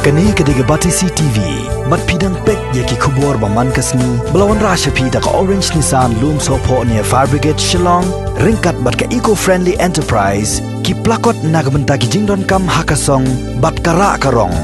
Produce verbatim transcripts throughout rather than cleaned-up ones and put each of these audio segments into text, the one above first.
Kane ka dei ka Batesi T V. Bad phi dang peit ïa ki khubor ba man ka sngi ba la wanrah sha phi da ka Orange Nissan Lumsohphoh near Fire Brigade Shillong, ryngkat bad ka Eco Friendly Enterprise, ki plakot na ka bynta ki jingdonkam ha ka song bad ka rah ka rong.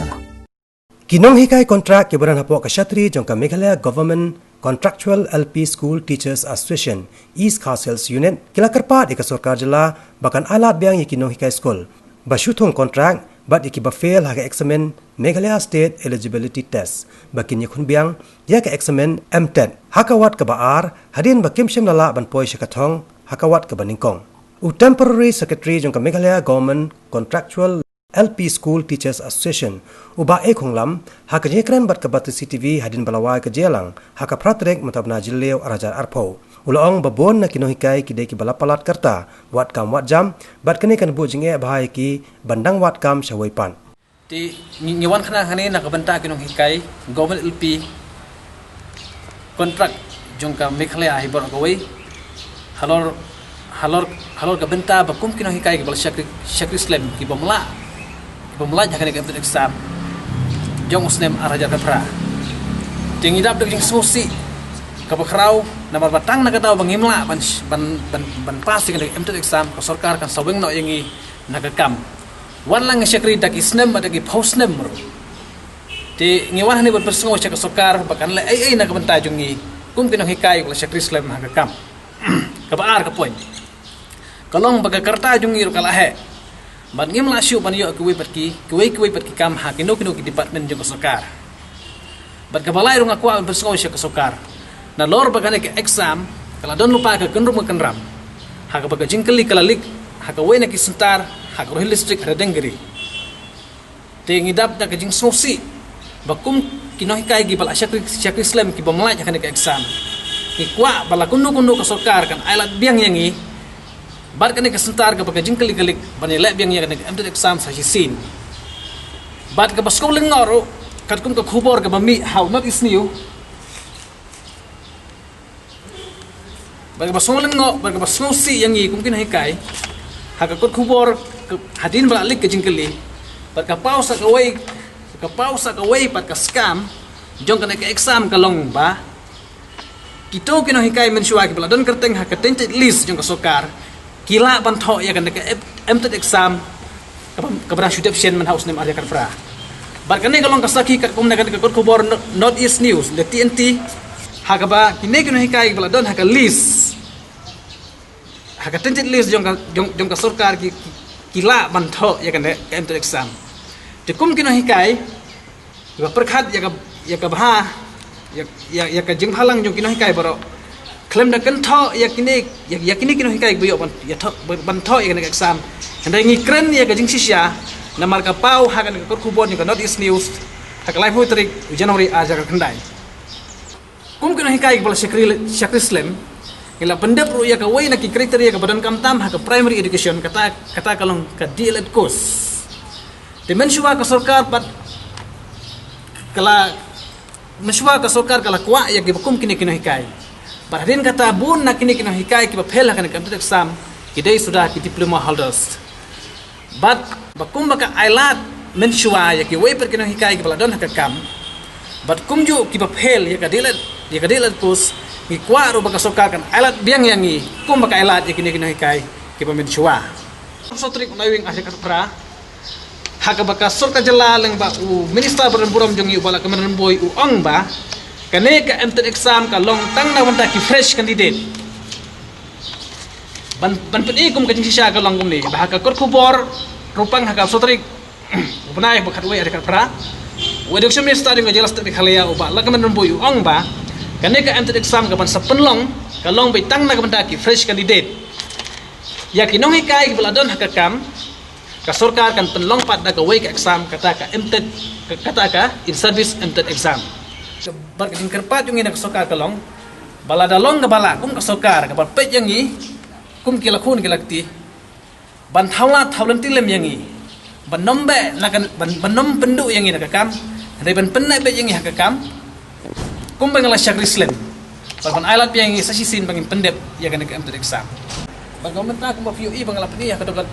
Ki nonghikai kontrak kiba don hapoh ka shatri jong ka Meghalaya Government Contractual L P School Teachers Association, East Khasi Hills Unit, ki la kyrpad ïa ka sorkar jylla ba kan ailad biang ïa ki nonghikai skul ba shu thung kontrak bad ïa kiba fail ha ka eksamin Meghalaya State Eligibility Test ba kin ïakhun biang ïa ka eksamin M TET ha ka wat kaba ar, hadien ba kim shym la lah ban poi sha ka thong ha ka wat kaba nyngkong. U Temporary Secretary jong ka Meghalaya Government Contractual L P School Teachers Association, u Bah A Khonglam, ha ka jingkren bad ka Batesi T V hadien ba la wai ka jingïalang ha ka phra tarik mynta u bnai Jylliew ar hajar arphew, u la ong ba bun na ki nonghikai ki dei kiba la palat ka rta wat kam wat jam, bad kane kan buh jingeh bha ïa ki ban dang wad kam shawei pat. Te ngi, ngi wan khnang hangne na ka bynta ki nonghikai Government L P contract jong ka Meghalaya hi baroh kawei. Halor, halor, halor ka bynta ba kum ki nonghikai kiba la shakri, shakri slem, kiba mlak, kiba mlak ha kane ka M TET exam jong u snem ar hajar khatphra. Te ngi dap da ka jingsngewsih kaba khraw, namar ba tang na ka daw ba ngim lah ban, ban, ban, ban pass ïa kane ka M TET exam, ka sorkar kan sa weng noh ïa ngi na ka kam. Wat la ngi shakri da ki snem bad da ki phew snem ruh. Te ngi wan hangne ban pynsngew sha ka sorkar ba kan leh ei ei na ka bynta jong ngi kum ki nonghikai ba la shakri slem ha ka kam. Kaba ar ka point ka long ba ka rta jong ngi ruh ka la heh. Bad ngim lah shuh ban ïoh kiwei pat ki, kiwei kiwei pat ki kam ha kino kino ki department jong ka sorkar. Bad kaba lai ruh nga kwah ban pynsngew sha ka sorkar, nalor ba kane ka exam ka la don lypa ka kynrum ka kynram, ha kaba ka jingkylli ka la leak ha kawei na ki centre ha ka Ruhil District ha Datengri. Te ngi dap da ka jingsngewsih ba kum ki nonghikai kiba la shakri, shakri slem kiba mlak ha kane ka exam, ngi kwah ba la kumno kumno ka sorkar kan ailad biang ïa ngi bad kane ka centre kaba ka jingkylli ka leak ban ïaleh biang ïa kane ka M TET exam sa shisien. Bad kaba sngewlyngngoh ruh, katkum ka khubor kaba mih ha u North East News, bad kaba sngewlyngngoh, bad kaba sngewsih ïa ngi kum ki nonghikai, ha ka kot khubor ka, hadien ba la leak ka jingkylli, bad ka paw sa kawei, ka paw sa kawei pat ka scam jong kane ka exam ka long ba kito ki nonghikai mynshuwa kiba la don kyrteng ha ka tainted list jong ka sorkar, ki lah ban thoh ïa kane ka M TET exam kaba, kaba dang shu dep shen mynta ha u snem ar hajar khatphra. Bad kane ka long ka sakhi katkum na kane ka kot khubor No-, North East News lane T N T, ha kaba kine ki nonghikai kiba la don ha ka list, ha ka tainted list jong ka, jong, jong ka sorkar ki, ki, ki lah ban thoh ïa kane ka M TET exam. Te kum ki nonghikai kiba pyrkhat ïa ka, ïa ka bha, ïa, ïa, ïa ka jingbhalang jong ki nonghikai baroh, khlem da kynthoh ïa kine, ïa, ïa kine ki nonghikai ba ïoh ban, ïa thoh, ban, ban thoh ïa kane ka exam. Hynrei ngi kren ïa ka jingshisha namar ka paw ha kane ka kot khubor jong ka North East News ha ka laiphew tarik u January ar hajar khatkhyndai. Kum ki nonghikai kiba la shakri, shakri slem, ngi la pyndep ruh ïa kawei na ki criteria kaba donkam tam ha ka primary education, kata, kata ka long ka D El Ed course. Te mynshuwa ka sorkar pat ka la, mynshuwa ka sorkar ka la kwah ïa kiba kum kine ki nonghikai. Bad hadien kata bun na kine ki nonghikai kiba fail ha kane ka M TET exam ki dei suda ki diploma holders. Bad ba kumba ka ailad mynshuwa ïa kiwei pat ki nonghikai kiba la don ha ka kam, bad kumjuh kiba fail ïa ka D El Ed, ïa ka D El Ed course, ngi kwah ruh ba ka sorkar kan ailad biang ïa ngi kumba ka ailad ïa kine ki nonghikai kiba mynshuwa. Sawtarik u Naiwieng ar hajar khatphra, ha kaba ka sorkar jylla lyngba u minister ba don burom jong ngi u Bah Lahkmen Rymbui u ong ba kane ka M TET exam ka long tang na bynta ki fresh candidate. Ban, ban pyni kum ka jingshisha ka long kumne, ba ha ka kot khubor ruh pang ha ka sawtarik u bnai ba khatwei ar hajar khatphra, u Education Minister jong ka jylla state Meghalaya u Bah Lahkmen Rymbui u ong ba kane ka M TET exam ka ban sa pynlong ka long beit tang na ka bynta ki fresh candidate. Ïa ki nonghikai kiba la don ha ka kam, ka sorkar kan pynlong pat da kawei ka exam, kata ka M TET, ka, kata ka in service M TET exam. Bad ka jingkyrpad jong ngi na ka sorkar ka long ba lada long kaba lah kum ka sorkar kaba peit ïa ngi kum ki la khun ki la kti, ban thaw lad thaw lynti lem ïa ngi, ban nym beh na ka, ban, ban nym pynduh ïa ngi na ka kam, hynrei ban pynneh beit ïa ngi ha ka kam kumba ngi la shakri slem, bad ban ailad biang ïa ngi sa shisien ba ngin pyndep ïa kane ka M TET exam. Bad ka mynta kumba phi ïohi ba nga la pyni ha ka dohkha,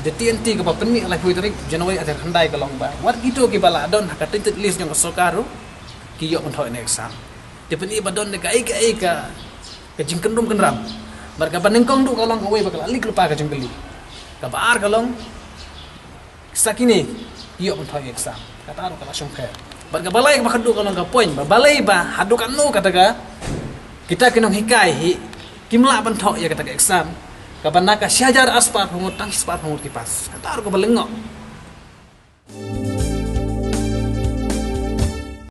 Te T N T kaba pynmih laiphew tarik January ar hajar khyndai ka long ba wat kito kiba la don ha ka tinted list jong ka sorkar ruh ki ïoh ban thoh ïa ka exam. Te pynmih ba don kaei kaei ka, ka jingkyndrum kynram. Bad kaba nyngkong duh ka long kawei ba ka la lik lypa ka jingkylli. Kaba ar ka long, sa kine ki ïoh ban thoh ïa ka exam. Kata ruh ka la shongpher. Bad kaba lai kaba khatduh ka long ka point ba balei ba haduh katno kata ka, kita ki nonghikai hi kim lah ban thoh ïa kata ka exam. Kaba na ka shi hajar arspah arphew ngut tang shispah arphew ngut ki pass. Kata ruh kaba lyngngoh.